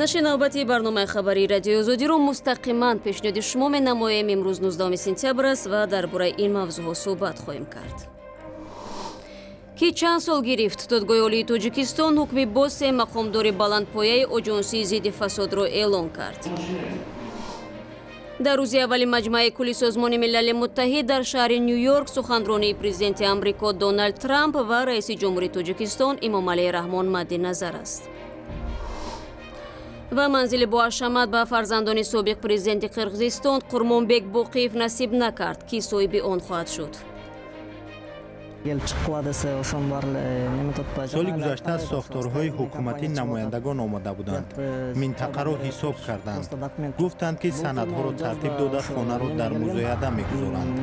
Нашри навбати барномаи хабарии Радиои Озодиро мустақиман пешниҳоди шумо менамоем. Имрӯз 19 сентябр аст ва дар бораи ин мавзӯъҳо суҳбат хоҳем кард. Ки чанд сол гирифт? Додгоҳи Олии Тоҷикистон ҳукми боз се мақомдори баландпояи Оҷонсии зидди фасодро эълон кард. Дар рӯзи аввали Маҷмаи кулли Созмони Милали Муттаҳид дар шаҳри Ню-Йорк суханронии президенти Амрико Доналд Трамп ва раиси ҷумҳури Тоҷикистон Эмомалӣ Раҳмон мадди назар аст. Ва манзили боҳашамат ба фарзандони собиқ президенти Қирғизистон Қурмонбек Боқиев насиб накард, ки соҳиби он хоҳад шуд. Соли гузашта аз сохторҳои ҳукуматӣ намояндагон омода буданд, минтақаро ҳисоб карданд, гуфтанд, ки санадҳоро тартиб дода, хонаро дар музояда мегузоранд.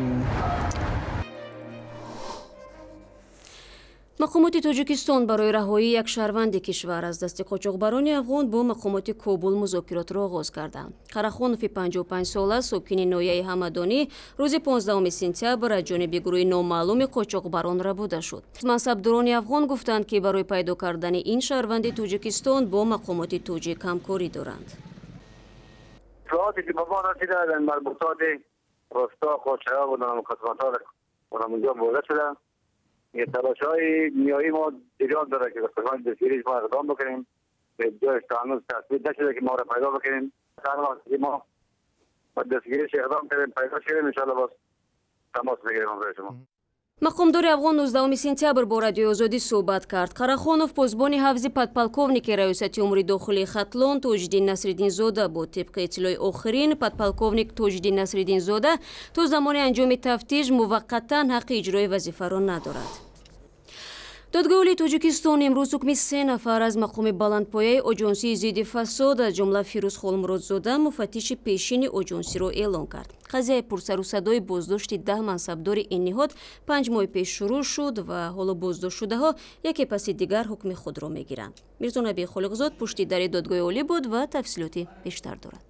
Мақомоти Тоҷикистон барои раҳоии як шаҳрванди кишвар аз дасти қочоқбарони афғон бо мақомоти Кобул музокиротро оғоз карданд. Қарахонови 55 сола, сокини ноҳияи Ҳамадонӣ, рӯзи 15 сентябр аз ҷониби гурӯҳи номаълуми қочоқбарон рабуда шуд. Мансабдорони афғон гуфтанд, ки барои пайдо кардани ин шаҳрванди Тоҷикистон бо мақомоти тоҷик ҳамкорӣ доранд. Иттилооте ки ба мо расида, марбутоти росто қочаqa буданд, қисматҳо онҷо бурда шуда. تلاش های نیایی ما جریان داره که قسمت دستگیریش ما اقدام بکنیم. به جایش تا هنوز تثبیت نشده که ما را پیدا بکنیم. هر وقت که ما با دستگیریش اقدام کردیم، پیدا شدیم، انشالله باز تماس بگیریم همراه شما. Мақомдори афғон 19 сентябр бо Радиои Озодӣ суҳбат кард. Қарахонов посбони ҳавзи подполковники Раёсати умури дохилии Хатлон Тоҷиддин Насриддинзода буд. Тибқи иттилои охирин, подполковник Тоҷиддин Насриддинзода то замони анҷоми тафтиш муваққатан ҳаққи иҷрои вазифаро надорад. Додгоҳи Олии Тоҷикистон имрӯз ҳукми се нафар аз мақоми баландпояи Оҷонсии зидди фасод, аз ҷумла Фирӯз Холмуродзода, муфаттиши пешини оҷонсиро эълон кард. Қазияи пурсарусадои боздошти 10 мансабдори ин ниҳод 5 моҳи пеш шурӯъ шуд ва ҳоло боздоштшудаҳо яке паси дигар ҳукми худро мегиранд. Мирзонаби Холиқзод пушти дари Додгоҳи Олӣ буд ва тафсилоти бештар дорад.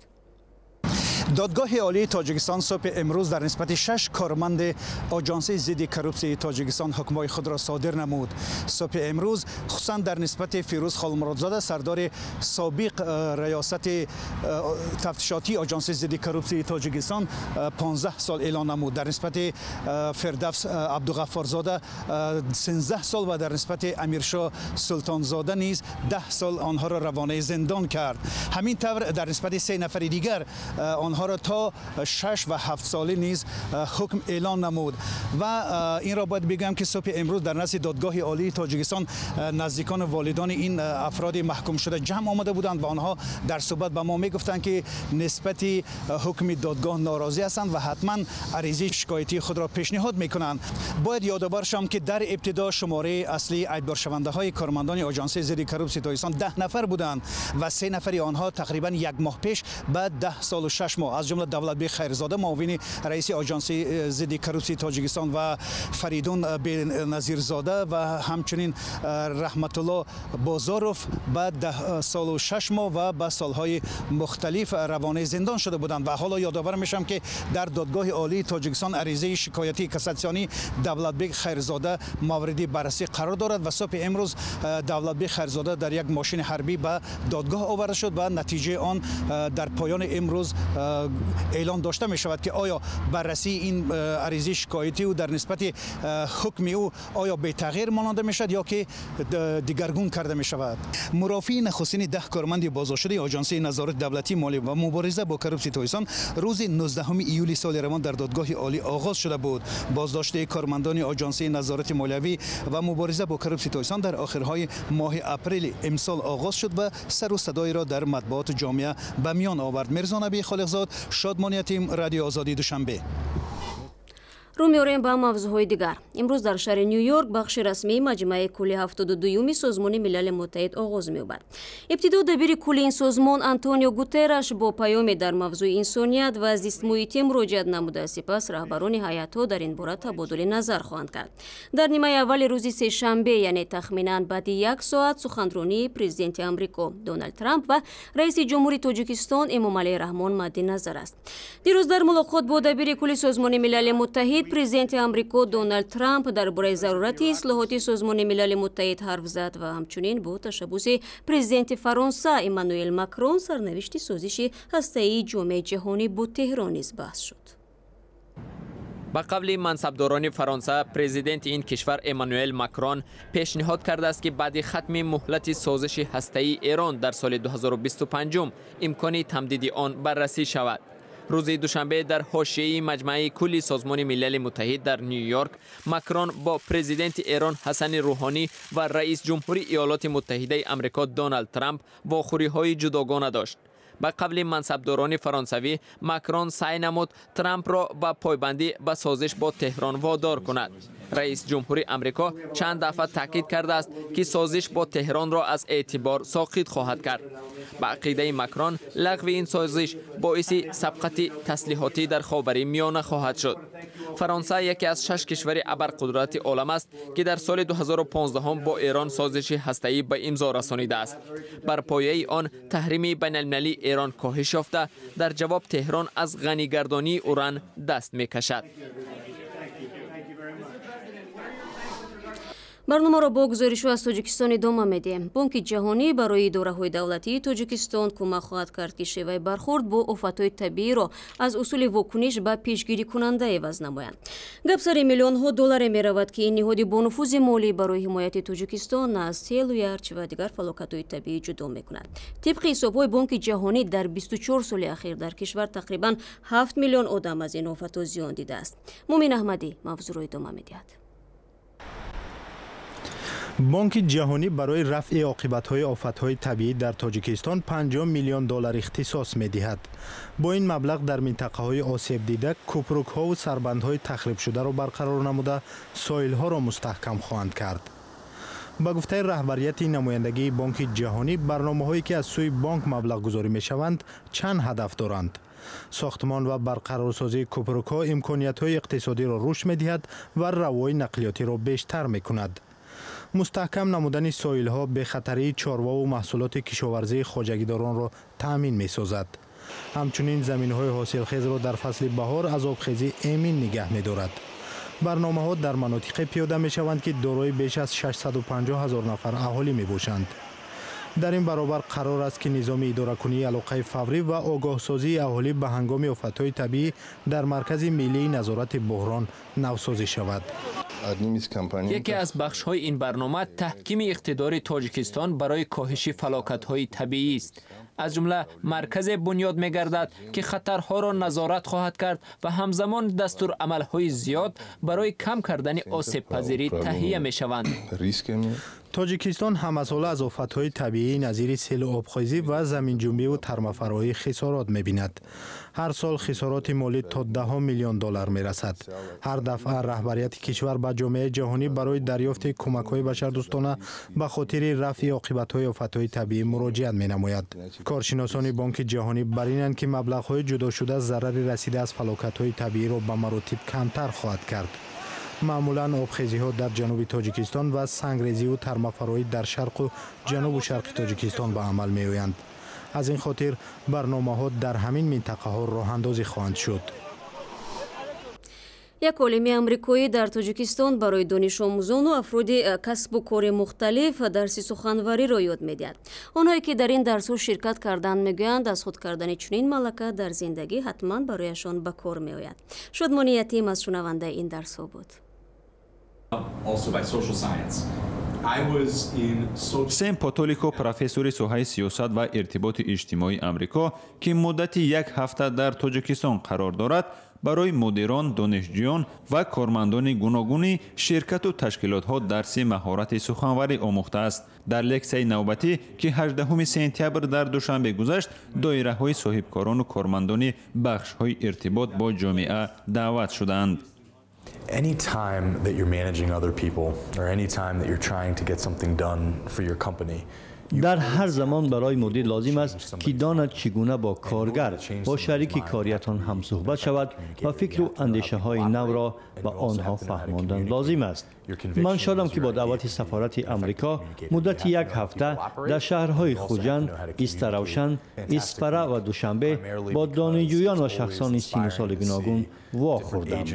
Додгоҳи Олии Тоҷикистон субҳи имрӯз дар нисбати шаш корманди Оҷонсии зидди коррупсияи Тоҷикистон ҳукмҳои худро содир намуд. Субҳи имрӯз хусусан дар нисбати Фирӯз Холмуродзода, сардори собиқ раёсати тафтишотии Оҷонсии зидди коррупсияи Тоҷикистон, 15 сол эълон намуд, дар нисбати Фирдавс Абдуғаффорзода 13 сол ва дар нисбати Амиршо Султонзода низ 10 сол онҳоро равонаи зиндон кард. Ҳамин тавр, дар нисбати се нафари дигар онҳоро то 6 ва 7 солӣ низ ҳукм эълон намуд. Ва инро бояд бигӯям, ки субҳи имрӯз дар назди Додгоҳи Олии Тоҷикистон наздикону волидони ин афроди маҳкумшуда ҷамъ омада буданд ва онҳо дар суҳбат ба мо мегуфтанд, ки нисбати ҳукми додгоҳ норозӣ ҳастанд ва ҳатман аризаи шикоятии худро пешниҳод мекунанд. Бояд ёдовар шавам, ки дар ибтидо шумораи аслии айбдоршавандаҳои кормандони Оҷонсии зидди коррупсияи Тоҷикистон 10 нафар буданд ва се нафари онҳо тақрибан як моҳ пеш ба 10 солу 6 моҳ, аз ҷумла Давлатбек Хайрзода, муовини раиси Оҷонсии зидди коррупсияи Тоҷикистон, ва Фаридун Беназирзода ва ҳамчунин Раҳматулло Бозоров ба 10 солу 6 моҳ ва ба солҳои мухталиф равонаи зиндон шуда буданд. Ва ҳоло ёдовар мешавам, ки дар Додгоҳи Олии Тоҷикистон аризаи шикоятии кассатсионии Давлатбек Хайрзода мавриди баррасӣ қарор дорад ва субҳи имрӯз Давлатбек Хайрзода дар як мошини ҳарбӣ ба додгоҳ оварда шуд ва натиҷаи он дар поёни имрӯз эълон дошта мешавад, ки оё баррасии ин аризаи шикоятии ӯ дар нисбати ҳукми ӯ оё бетағйир монанда мешавад ё ки дигаргун карда мешавад. Мурофиаи нахустини 10 корманди боздоштшудаи Оҷонсии назорати давлатии молӣ ва мубориза бо коррупсияи Тоҷикистон рӯзи 19 июли соли равон дар Додгоҳи Олӣ оғоз шуда буд. Боздошти кормандони Оҷонсии назорати молиявӣ ва мубориза бо коррупсияи Тоҷикистон дар охирҳои моҳи апрели имсол оғоз шуд ва сару садоеро дар матбуоту ҷомеа ба миён овард. Мирзонаби Холиқзод, Шодмон Ятим, Радиои Озодӣ, Душанбе. Рӯ меорем ба мавзӯъҳои дигар. Имрӯз дар шаҳри Ню-Йорк бахши расмии Маҷмаи кулли 72-юми Созмони Милали Муттаҳид оғоз меёбад. Ибтидо дабири кулли ин созмон Антонио Гутерраш бо паёме дар мавзӯи инсоният ва зистмуҳитӣ муроҷиат намуда, сипас раҳбарони ҳайатҳо дар ин бора табодули назар хоҳанд кард. Дар нимаи аввали рӯзи сешанбе, яъне тахминан баъди як соат, суханронии президенти Амрико Доналд Трамп ва раиси ҷумҳури Тоҷикистон Эмомалӣ Раҳмон мадди назар аст. Дирӯз дар мулоқот бо дабири кулли Созмони Милали Муттаҳид Президенти Амрико Доналд Трамп дар бораи зарурати ислоҳоти Созмони Милали Муттаҳид ҳарф зад ва ҳамчунин бо ташаббуси президенти Фаронса Эммануэл Макрон сарнавишти созиши ҳастаии ҷомеаи ҷаҳонӣ бо Теҳрон низ баҳс шуд. Ба қавли мансабдорони Фаронса, президенти ин кишвар Эммануэл Макрон пешниҳод кардааст, ки баъди хатми муҳлати созиши ҳастаии Эрон дар соли 2025 имкони тамдиди он баррасӣ шавад. Рӯзи душанбе дар ҳошияи Маҷмаи кулли Созмони Милали Муттаҳид дар Ню Йорк Макрон бо президенти Эрон Ҳасани Рӯҳонӣ ва раис ҷумҳури Иёлоти Муттаҳидаи Амрико Доналд Трамп вохӯриҳои ҷудогона дошт. Ба қавли мансабдорони фаронсавӣ, Макрон саъй намуд Трампро ба пойбандӣ ба созиш бо Теҳрон водор кунад. Раис ҷумҳури Амрико чанд дафъа таъкид кардааст, ки созиш бо Теҳронро аз эътибор соқит хоҳад кард. Ба ақидаи Макрон, лағви ин созиш боиси сабқати таслиҳотӣ дар Ховари Миёна хоҳад шуд. Фаронса яке аз шаш кишвари абарқудрати олам аст, ки дар соли 2015 бо Эрон созиши ҳастаӣ ба имзо расонидааст. Бар пояи он таҳрими байналмилалии Эрон коҳиш ёфта, дар ҷавоб Теҳрон аз ғанигардонии уран даст мекашад. Барномаро бо гузоришу аз Тоҷикистон идома медиҳем. Бонки Ҷаҳонӣ барои идораҳои давлатии Тоҷикистон кӯмак хоҳад кард, ки шеваи бархӯрд бо офатҳои табииро аз усули вокуниш ба пешгирикунанда иваз намоянд. Гап сари миллионҳо долларе меравад, ки ин ниҳоди бонуфузи молӣ барои ҳимояти Тоҷикистон аз селу ярч ва дигар фалокатҳои табиӣ ҷудо мекунад. Тибқи ҳисобҳои Бонки Ҷаҳонӣ, дар 24 соли ахир дар кишвар тақрибан 7 миллион одам аз ин офатҳо зиён дидааст. Мумин Аҳмадӣ мавзӯъро идома медиҳад. Бонки Ҷаҳонӣ барои рафъи оқибатҳои офатҳои табиӣ дар Тоҷикистон 50 миллион доллар ихтисос медиҳад. Бо ин маблағ дар минтақаҳои осебдида кӯпрукҳову сарбандҳои тахрибшударо барқарор намуда, соҳилҳоро мустаҳкам хоҳанд кард. Ба гуфтаи раҳбарияти намояндагии Бонки Ҷаҳонӣ, барномаҳое ки аз сӯи бонк маблағгузорӣ мешаванд, чанд ҳадаф доранд. Сохтмон ва барқарорсозии кӯпрукҳо имкониятҳои иқтисодиро рушд медиҳад ва равои нақлиётиро бештар мекунад. Мустаҳкам намудани соҳилҳо бехатарии чорвову маҳсулоти кишоварзии хоҷагидоронро таъмин месозад. Ҳамчунин заминҳои ҳосилхезро дар фасли баҳор аз обхезӣ эмин нигаҳ медорад. Барномаҳо дар манотиқе пиёда мешаванд, ки дорои беш аз 650 ҳазор нафар аҳолӣ мебошанд. Дар ин баробар қарор аст, ки низоми идоракунии алоқаи фаврӣ ва огоҳсозии аҳолӣ ба ҳангоми офатҳои табиӣ дар Маркази миллии назорати буҳрон навсозӣ шавад. Яке аз бахшҳои ин барнома таҳкими иқтидори Тоҷикистон барои коҳиши фалокатҳои табиӣ аст. Аз ҷумла марказе бунёд мегардад, ки хатарҳоро назорат хоҳад кард ва ҳамзамон дастурамалҳои зиёд барои кам кардани осебпазирӣ таҳия мешаванд. Тоҷикистон ҳамасола аз офатҳои табиӣ назири селу обхезӣ ва заминҷунбиву тармафароӣ хисорот мебинад. Ҳар сол хисороти молӣ то 10 миллион доллар мерасад. Ҳар дафъа раҳбарияти кишвар ба ҷомеаи ҷаҳонӣ барои дарёфти кӯмакҳои башардӯстона ба хотири рафъи оқибатҳои офатҳои табиӣ муроҷиат менамояд. Коршиносони Бонки Ҷаҳонӣ бар инанд, ки маблағҳои ҷудошуда зарари расида аз фалокатҳои табииро ба маротиб камтар хоҳад кард. Маъмулан обхезиҳо дар ҷануби Тоҷикистон ва сангрезиву тармафароӣ дар шарқу ҷанубу шарқи Тоҷикистон ба амал меоянд. Аз ин хотир барномаҳо дар ҳамин минтақаҳо роҳандозӣ хоҳанд шуд. Як олими амрикоӣ дар Тоҷикистон барои донишомӯзону афроди касбу кори мухталиф дарси суханвариро ёд медиҳад. Онҳое ки дар ин дарсҳо ширкат карданд, мегӯянд, аз худ кардани чунин малака дар зиндагӣ ҳатман барояшон ба кор меояд. Шодмони Ятим аз шунавандаи ин дарсҳо буд. Сем Потолико, профессори соҳаи сиёсат ва иртиботи иҷтимоии Амрико, ки муддати як ҳафта дар Тоҷикистон қарор дорад, барои мудирон, донишҷӯён ва кормандони гуногуни ширкату ташкилотҳо дарси маҳорати суханварӣ омӯхтааст. Дар лексияи навбатӣ, ки 18 сентябр дар Душанбе гузашт, доираҳои соҳибкорону кормандони бахшҳои иртибот бо ҷомеа даъват шуданд. Any time that you're managing other people or any time that you're trying to get something done for your company, Дар ҳар замон барои мудир лозим аст, ки донад чӣ гуна бо коргар, бо шарики кориятон ҳамсуҳбат шавад ва фикру андешаҳои навро ба онҳо фаҳмондан лозим аст. Ман шодам, ки бо даъвати сафорати Амрико муддати як ҳафта дар шаҳрҳои Хуҷанд, Истаравшан, Исфара ва Душанбе бо донишҷӯён ва шахсони сину соли гуногун вохӯрдам.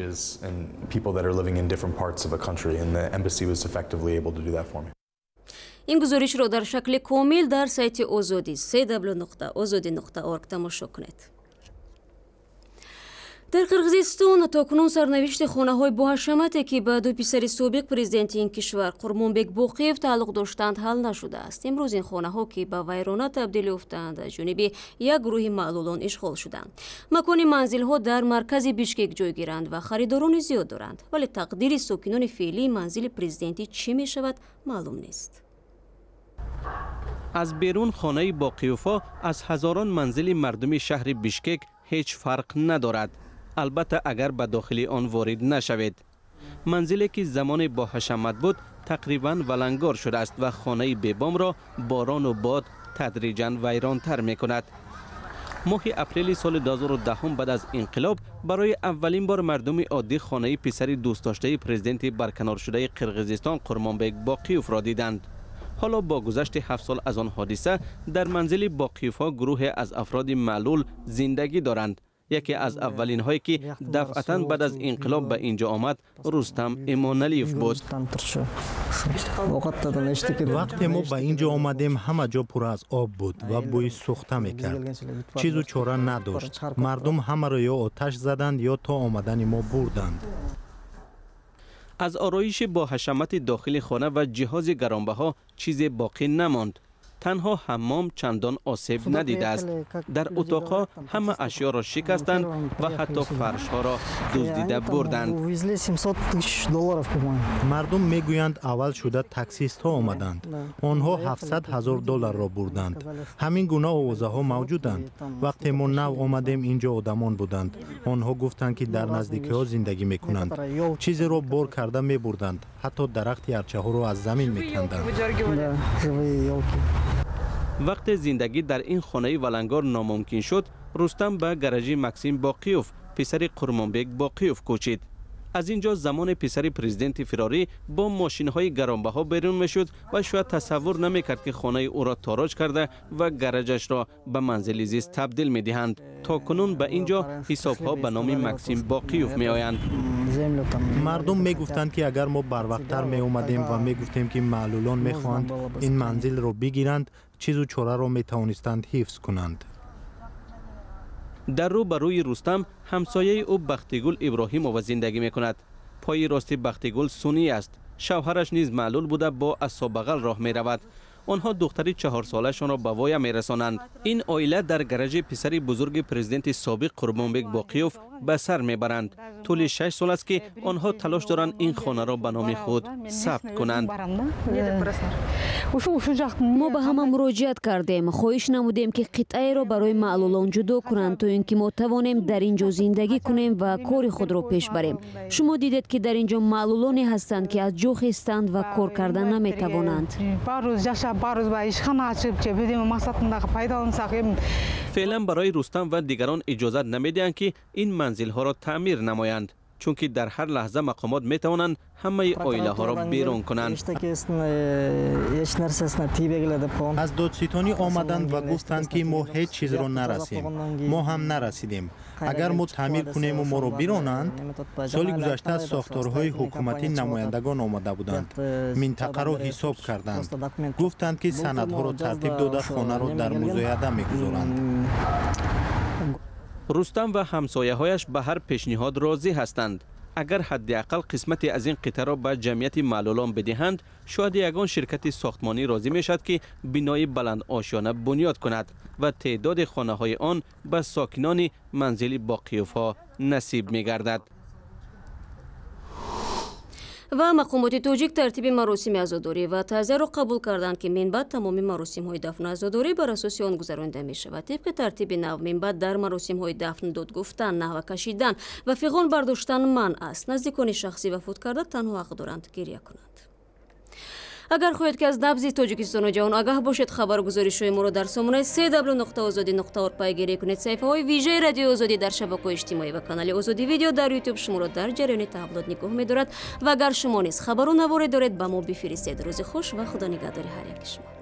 Ин гузоришро дар шакли комил дар сайти Озодӣ cw.ozodi.org тамошо кунед. Дар Қирғизистон то кунун сарнавишти хонаҳои боҳашамате, ки ба ду писари собиқ президенти ин кишвар Қурмонбек Боқиев тааллуқ доштанд, ҳал нашудааст. Имрӯз ин хонаҳо, ки ба вайрона табдил ёфтаанд, аз ҷониби як гурӯҳи маълулон ишғол шуданд. Макони манзилҳо дар маркази Бишкек ҷойгиранд ва харидорони зиёд доранд, вале тақдири сокинони феълии манзили президентӣ чӣ мешавад, маълум нест. Аз берун хонаи Боқиёвҳо аз ҳазорон манзили мардуми шаҳри Бишкек ҳеҷ фарқ надорад. Албатта, агар ба дохили он ворид нашавед. Манзиле ки замоне бо ҳашамат буд, тақрибан валангор шудааст ва хонаи бебомро борону бод тадриҷан вайронтар мекунад. Моҳи апрели соли 2010 баъд аз инқилоб барои аввалин бор мардуми оддӣ хонаи писари дӯстдоштаи президенти барканоршудаи Қирғизистон Қурмонбек Боқиёвро диданд. Ҳоло бо гузашти 7 сол аз он ҳодиса дар манзили Боқиёвҳо гурӯҳе аз афроди маълул зиндагӣ доранд. Яке аз аввалинҳое, ки дафъатан баъд аз инқилоб ба инҷо омад, Рустам Эмоналиев буд. Вақте мо ба ин ҷо омадем, ҳама ҷо пур аз об буд ва бӯи сӯхта мекард. Чизу чора надошт. Мардум ҳамаро ё оташ заданд, ё то омадани мо бурданд. Аз ороиши бо ҳашамати дохили хона ва ҷиҳози гаронбаҳо чизе боқӣ намонд. Танҳо ҳаммом чандон осеб надидааст. Дар утоқҳо ҳама ашёро шикастанд ва ҳатто фаршҳоро дуздида бурданд. Мардум мегӯянд, аввал шуда таксистҳо омаданд. Онҳо 700 ҳазор долларро бурданд. Ҳамин гуна овозаҳо мавҷуданд. Вақте мо нав омадем, ин ҷо одамон буданд. Онҳо гуфтанд, ки дар наздикиҳо зиндагӣ мекунанд. Чизеро бор карда мебурданд, ҳатто дарахти арчаҳоро аз замин меканданд. Вақте зиндагӣ дар ин хонаи валангор номумкин шуд, Рустам ба гаражи Максим Боқиёв, писари Қурмонбек Боқиёв, кӯчид. Аз ин ҷо замоне писари президенти фирорӣ бо мошинҳои гаронбаҳо берун мешуд ва шояд тасаввур намекард, ки хонаи ӯро тороҷ карда ва гаражашро ба манзили зист табдил медиҳанд. То кунун ба ин ҷо ҳисобҳо ба номи Максим Боқиёв меоянд. Мардум мегуфтанд, ки агар мо барвақттар меомадем ва мегуфтем, ки маълулон мехоҳанд ин манзилро бигиранд, чизу чораро метавонистанд ҳифз кунанд. Дар рӯ ба рӯи Рустам ҳамсояи ӯ Бахтигул Иброҳимова зиндагӣ мекунад. Пои рости Бахтигул сунъӣ аст. Шавҳараш низ маълул буда, бо асобағал роҳ меравад. Онҳо духтари 4-солаашонро ба воя мерасонанд. Ин оила дар гаражи писари бузурги президенти собиқ Қурбонбек Боқиёв ба сар мебаранд. Тӯли 6 сол аст, ки онҳо талош доранд ин хонаро ба номи худ сабт кунанд. Мо ба ҳама муроҷиат кардем, хоҳиш намудем, ки қитъаеро барои маълулон ҷудо кунанд, то ин ки мо тавонем дар ин ҷо зиндагӣ кунем ва кори худро пеш барем. Шумо дидед, ки дар ин ҷо маълулоне ҳастанд, ки аз ҷо хестанд ва кор карда наметавонанд. Феълан барои Рустам ва дигарон иҷозат намедиҳанд, ки ин манзилҳоро таъмир намоянд, чунки дар ҳар лаҳза мақомот метавонанд ҳамаи оилаҳоро берун кунанд. Аз додситонӣ омаданд ва гуфтанд, ки мо ҳеҷ чизро нарасем. Мо ҳам нарасидем. Агар мо таъмир кунему моро биронанд. Соли гузашта аз сохторҳои ҳукуматӣ намояндагон омада буданд, минтақаро ҳисоб карданд, гуфтанд, ки санадҳоро тартиб дода, хонаро дар музояда мегузоранд. Рустам ва ҳамсояҳояш ба ҳар пешниҳод розӣ ҳастанд. Агар ҳадди ақал қисмате аз ин қитъаро ба ҷамъияти маълулон бидиҳанд, шояд ягон ширкати сохтмонӣ розӣ мешавад, ки бинои баландошёна бунёд кунад ва теъдоди хонаҳои он ба сокинони манзили Боқиёвҳо насиб мегардад. Ва мақомоти тоҷик тартиби маросими азодорӣ ва таъзияро қабул карданд, ки минбаъд тамоми маросимҳои дафну азодорӣ бар асоси он гузаронида мешавад. Тибқи тартиби нав, минбаъд дар маросимҳои дафн дод гуфтан, наҳва кашидан ва фиғон бардоштан манъ аст. Наздикони шахси вафот карда танҳо ҳақ доранд гиря кунанд. Агар хоҳед, ки аз набзи Тоҷикистону ҷаҳон огаҳ бошед, хабару гузоришҳои моро дар сомонаи cw.ozodi.org пайгирӣ кунед. Саҳифаҳои вижаи Радиои Озодӣ дар шабакаҳои иҷтимоӣ ва канали Озодӣ Видео дар Ютуб шуморо дар ҷараёни таҳаввулот нигоҳ медорад. Ва агар шумо низ хабару наворе доред, ба мо бифиристед. Рӯзи хуш ва Худо нигаҳдори ҳар яки шумо.